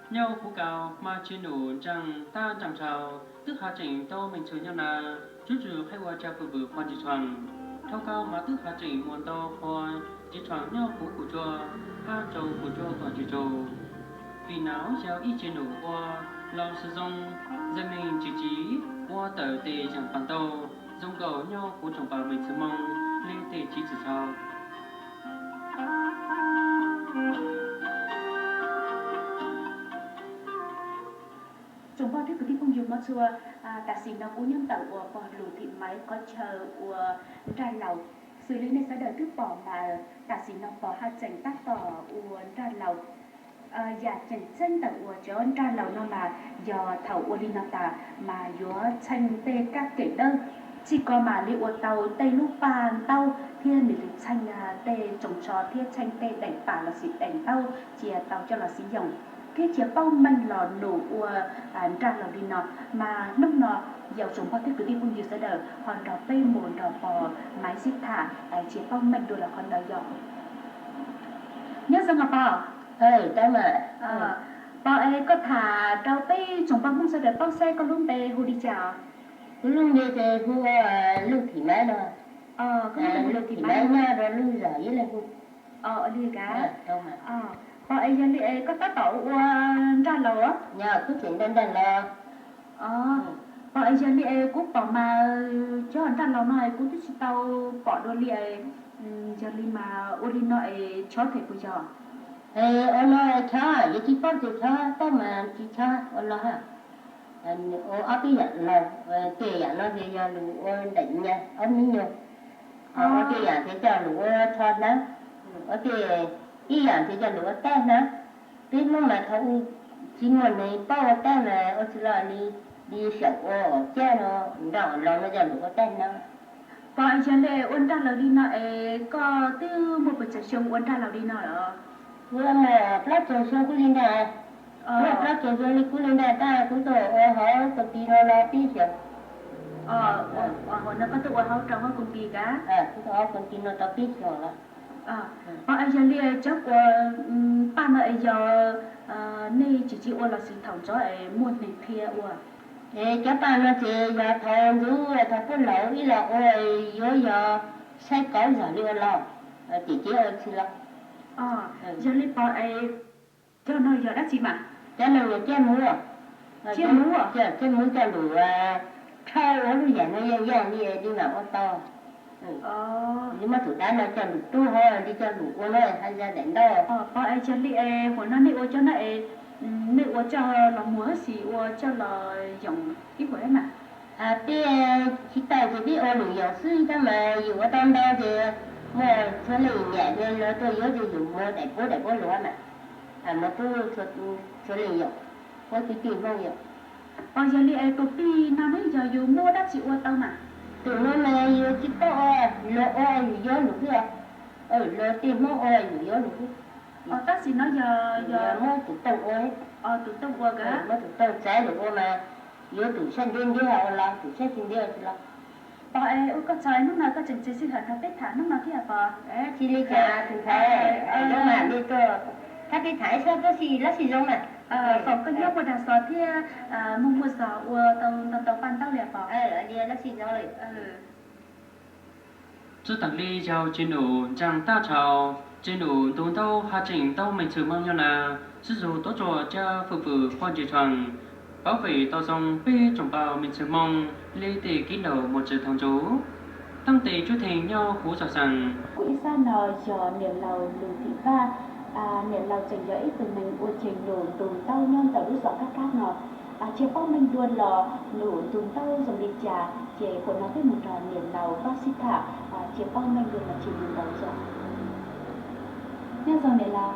Nyob huv kaus mas tsis num nreeg tab nreeg rhau, twb haj tseem tau meej txhwm nyob na, tsuv tswm qhib ua cov fwm fwm poj ntsis tshuaj. Dhau kaus mas twb haj tseem muaj ntau qhua ntsis tshuaj nyob huv kuv tsuag, hab rau kuv tsuag tuaj ntsis tsaug. Vim nam yog ib tsis num ua los sawv zoo, ze meej tsis tsiv ua tawm tes zeem pam ntau, zoo nkaus nyob huv tsoom pab meej txhwm Hmoob li tej tsiv txwm txhau. Tsoom phooj ywg kwv tij phooj ywg mog txhua, tam sim no kuv nyob ntawm uas pog Lus Thim Maiv qhov chaw ua nraj laus. Xws li nej sawv daws twb pom mas tam sim no pog haj tseem tab tom ua nraj laus. Yam tseem ceeb ntawm uas cov nraj laus no mas yog thaum ua li no tas mas yuav txheej tej kab kem dawb, txij ko mam li ua tau tej lub paj ntaub thiab nws li txheej tej tsoos tsho thiab txheej tej daim pam lossis daim ntaub cia tau coj los siv yoos, thiab cia paub meej los num ua nraj laus li no. Mas hnub no yog tsoom phooj ywg kwv tij phooj ywg sawv daws ho nrog peb mus nrog pog Maiv sib tham cia paub meej dua los qhov ntawd yog. Nyob zoo os pog. Pog es koj tham rau peb tsoom pab Hmoob sawv daws paub saib koj lub npe hu li cas? Kuv lub npe ces hu ua Lus Thim Maiv no. Lus Thim Maiv nyob rau lub zos Yib Leej Hu. Li ka. Pog es yog li es koj tab tom ua nraj laus? Yog, kuv tseem nraj nraj laus. Pog es yog li es kuv pom mas cov nraj laus no kuv twb tsis tau pom dua li es, yog li mas ua li no es chob them puas yog? Ua no chob, yog tsis paub ces chob, paub mas tsis chob ua los. Ua ob peb yam laus, tej yam no ces yog lus ua ntaim nyag ob me nyuag, ho ua tej yam ces coj lus ua tsho hnab, ua tej, ib yam ces coj lus ua taij hnab. Peb Hmoob mas thaum tsis muaj neeg paub ua taij mas ua tsis los li, li xyaum ua caj no, nraj laus no coj lus ua taij hnab. Pog es yog li ua nraj laus li no es koj twb muaj puas tsawg xyoo ua nraj laus li no lawm? Kuv muaj plaub caug xyoo kuv li ntawd. Muaj plaub caug xyoo li kuv li ntawd tab kuv tuaj ua hauv koom ti no los peb xyoos. Ua no koj tuaj ua hauv rau hauv koom ti ka? Kuv tuaj hauv koom ti no tau peb xyoos lawm. Pog es yog li cov kua paj no es yog nej tsis tsis ua lossis thaum ntxov es muaj neeg qhia ua? Es cov paj no ces yog thaum ntxov thaum puab laus ib los ua, yuav yog saib kauv zog li ua los, ces ua tsis los. Yog li pog es cov no yog dab tsi mas? Cov no yog ciaj muv. Ciaj muv coj lus rhau ua lub yam no yog yog li li mam ua tau. Li muab tus dab no coj lus rub hauv li coj lus ua no haj yog daim ntaub. Pog es yog li es huam no nej ua cov no es nej ua coj los muag xwb los ua coj los yoos ib huam mas? Peb tsis tau ces peb ua lus yoos xwb tab mas yus ua tau ntau ces muaj txhua leej niam lawv tuaj yuav ces yus muag daim puab daim puab luav mas, muag pub txhua leej yoos, puab kwv tij Hmoob yoos. Pog yog li es tus pij no ne yog yus muab dab tsi ua tau mas? Tus no mas yus tsis paub ua, luag ua yus yuav lus xwb. Luag tej Hmoob ua yus yuav lus xwb. Tab sis no yog muab tus tooj ua, tus tooj ua ka, muab tus tooj txaiv lus ua mas yuav tus siab ntev ntev ua los, tus siab tsis ntev ua tsis los. Pog es ua koj txhais hnub no koj tseem tseg sij hawm nrog peb tham hnub no thiab pog? Tsis li cas tus ntxhais, zoo mas li tuaj thab peb tham ib sab tuab si lab sij zoo mas. Foom koj nyob puag dag xov thiab muaj muaj zog ua tau ntau ntau paj ntaub li pog? Li lab sij zoo li. Txhua tag li yog tsis num ntseeg tab rhau, tsis num ntu ntaub haj tseem tau meej txhwm Hmoob nyob na, sib zug tuav tsuaj cov fwm fwm poj ntsis tshuaj, pab vem tau zoo peb tsoom pab meej txhwm Hmoob li tej kiv laus muaj tsev thaum ntxov, taab tes tsub theej nyob huv zos xeem. Kuv ib sab no yog niam laus Lus Thim Vaj. Niam laus tseem yog ib tug neeg ua ceg num ntu ntaub nyob ntawm lub zos kab kab no. Cia paub meej dua los num ntu ntaub zoo li cas ces huam no peb mus nrog niam laus Vaj sib tham, cia paub meej dua los tsis num ntaub zoo. Nyob zoo niam laus.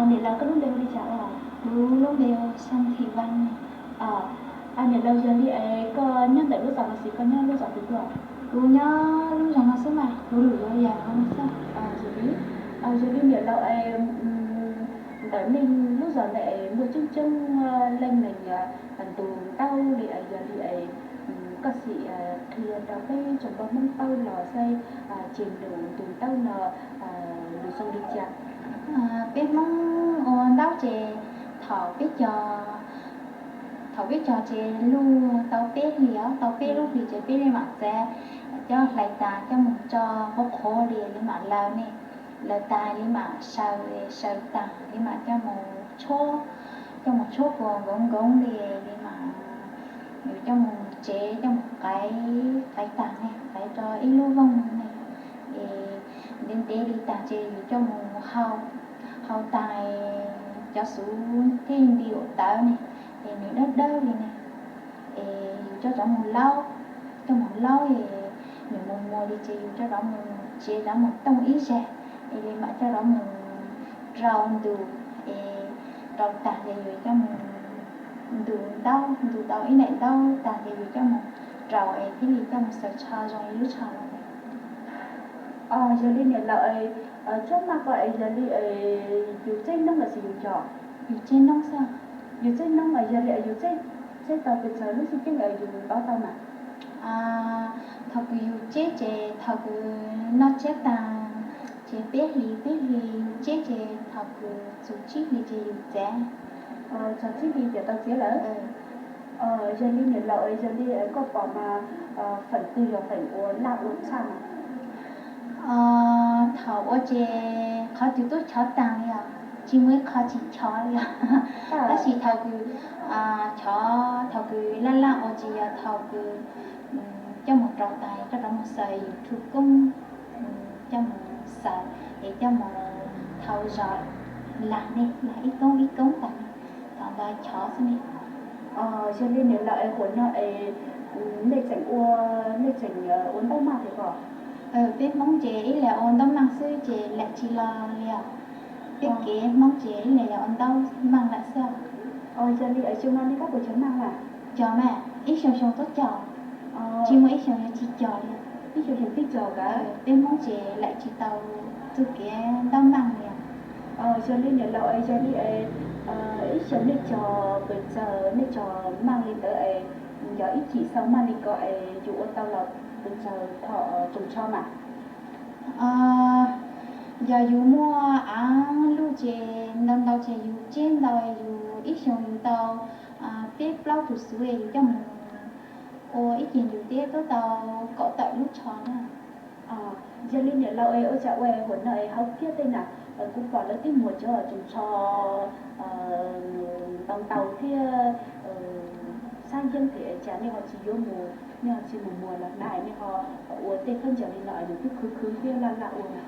Niam laus koj lub npe hu li cas os? Kuv lub npe hu Xoo Thim Vaj. Niam laus yog li es koj nyob ntawm lub zos no xwb koj nyob lub zos twg tuaj? Kuv nyob lub zos no xwb mas kuv lwm lub yam no xwb. Yog li niam laus es ntawm nej lub zos ntawd es muaj coob coob leej neeg ntu ntaub li es yog li es koj sim qhia rau peb tsoom pab Hmoob paub los saib ceg num ntu ntaub no nws zoo li cas? Peb Hmoob ua ntaub ces thaum Thaum peb cog, thaum peb cog ces luj tau peb hlis, tau peb lub hlis ces peb li mam txav coj hlais tas coj mus tso qhuav qhuav li, li mam laws ne, laws tas li mam saws, saws tas li mam coj mus tshuab, coj mus tshuab puas nkoov nkoov li, li mam yus coj mus tsev coj mus qaiv, qaiv tas ne, qaiv rau ib lub vooj ne, es ntev ntev li tas ces yus coj mus hau, hau tas cov xuv thiaj nti ua tawv ne, es nws dawb dawb li ne, es yus coj rov mus laub, coj mus laub es nws mus muas li ces yus coj rov mus tsev rov mus tooj ib zag, es li mam coj rov mus rau ntus, es rau tag ces yus coj mus ntus ntaub, ntus tau ib daim ntaub tag ces yus coj mus rau es thiaj li coj mus xaws tsho zoo li lub tsho no. Yog li niam laus, tsob maj ko es yog li yus tseb noob los sis yus cog? Yus tseb noob xwb. Yus tseb noob, yog li yus tseb tau pes tsawg lub xub ceeb yus paub tau mas? Thaum kws yus tseb ces thaum kws noj tsiab tas ces peb hlis peb hlis yus tseb ces thaum kws txug tsib hlis ces yus txiav. Txug tsib hlis ces tau txiav lawm. Yog li niam laus, yog li koj pom mas feem twg yog feem uas laj ua tshaj mas? Thaum ua ces qhov twg tuaj chov taag li os, tsis muaj ib qho tsis chov li os. Tab sis thaum kws chov, thaum kws laj laj ua ces yog thaum kws coj mus rau tais, coj rov mus xaws yus thu koob, coj mus xaws es coj mus thau zog lag ne, lag ib koob ib koob tas ne, thaum ntawd chov xwb ne. Yog li niam laus, huam no es nej tseem ua, nej tseem ua ntaub maj thiab ko? Peb Hmoob ces ib leeg ua ntaub maj xwb ces lam tsis los li os. Peb kev Hmoob ces ib leeg yog ua ntaub maj lawm xwb. Yog li xyoo no nej kab puas cog maj mas? Cog mas, ib xyoo xyoo tuaj cog, tsis muaj ib xyoo yuav tsis cog li. Ib xyoo xyoo twb cog kawg. Peb Hmoob ces lam tsis tau txuj kev ntaub maj li. Yog li niam laus, yog li ib xyoo nej cog pes tsawg, nej cog maj li ntawd, yog ib chim xaus maj li ko es yus ua tau los pes tsawg tsoos tsho mas? Yog yus muaj av luj ces ntau ntau ces yus tseb ntau, yus ib xyoos yus tau peb plaub tus xuv yus coj mus ua ib ceg ncus teb tuaj tau kaum tawm lub tsho na. Yog li niam laus, ua cas ua huam no es hauv kiab tej na kuv pom lawv twb muag cov tsoos tsho ntau ntau thiab sab yeeb thiab, cas nej ho tsis yuav mus, nej ho tsis mus muag los na, nej ho ua tej khaub ncaws li no nws twb khwv khwv thiab laj laj ua na.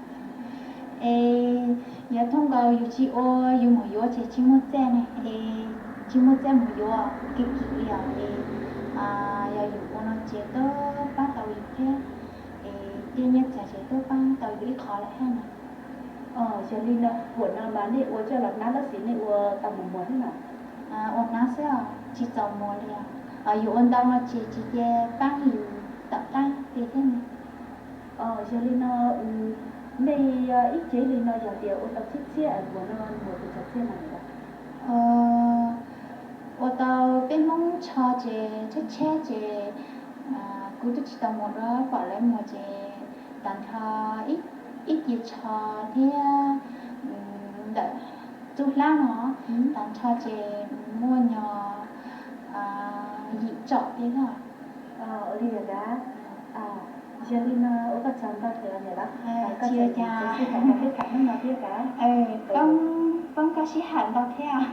Es yog thooj nkaus yus tsis ua, yus mus yuav ces tsis muaj txaj ne, es tsis muaj txaj mus yuav kim kim li os. Es yog yus ua no ces twb pab tau yus thiab, es tej nyiaj txiag ces twb pab tau yus ib qho lawm thiab na. Yog li no huam no mas nej ua coj los hnab los sis nej ua tau mus muag thiab na? Ua hnab xwb os, tsis txaus muag li os. Yus ua ntau no ces tsis cia pab yus tawm qab li thiab ne. Yog li no nej ib cev li no yog tias ua tau tsib txhiab, huam no muag pes tsawg txhiab na? Ua tau peb Hmoob tsho ces tshiab tshiab ces kuv twb tsis tau muag dua, pom lawv muag ces tag nrho ib ce tsho thiab ntawm txuj hlab no tag nrho ces muaj nyog yim tsom thiab na. Ua li ntawd, yog li no ua koj tsaug ntau kawg niam laus, koj tseem sib tham tau peb tham hnub no thiab. Poob koj sib tham ntau thiab.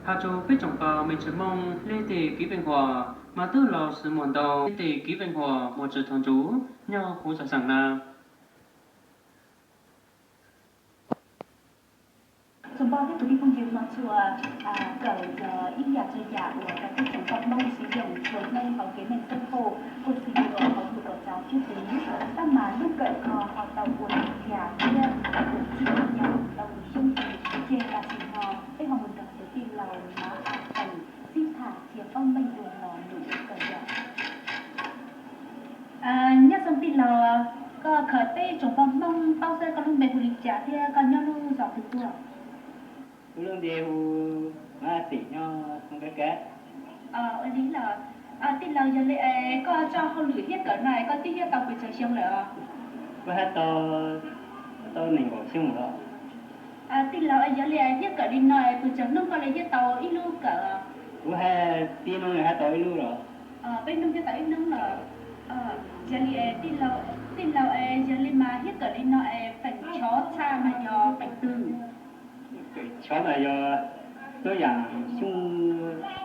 Has rua peb tsoom pog mej tshua moog, le tej kev pej huam mas tub los xwm muag ntau, le tej kev pej huam muaj tsi thaus ntsuv nyob huv zog xeem na. Tsoom pog thiab kwv tij phooj ywg, no tsuas kawm yog ib yam txhua yam uas peb tsoom pog Hmoob siv yoog txhua hnub hauv kev neej xab hauj, kuj txhua yam hauv lub tuam txav sib tw, tab mas lub kawm ko ho tau ua li cas thiab ua txij yam tau xyoob txhis ces tam sim no peb ho mus nrog tus tij laus Mav A Teem sib tham cia paub meej dua los lus kawm yom. Nyob zoo tij laus, koj khaws peb tsoom pog Hmoob paub saib koj lub npe hu li cas thiab koj nyob lub zos twg tuaj? Kuv lub npe hu Mav A Teem nyob Xoo Kab Kab. Ua li los, tij laus yog li koj tso hauj lwm hiab kawm no koj twb hiab tau pes tsawg xyoo lawm os? Kuv hab tau, tau nees nkaum xyoo lawm. Tij laus yog li hiab Kawm li no es puas tsawg hnub koj li thiaj tau ib lub kawm? Kuv hais tib hnub li hais tau ib lub los. Peb hnub thiaj tau ib hnub los. Yog li, tij laug es yog li mas thiab kawm li no es feem chov tshaj mas yog feem twg? Feem chov mas yog tub yam xyoo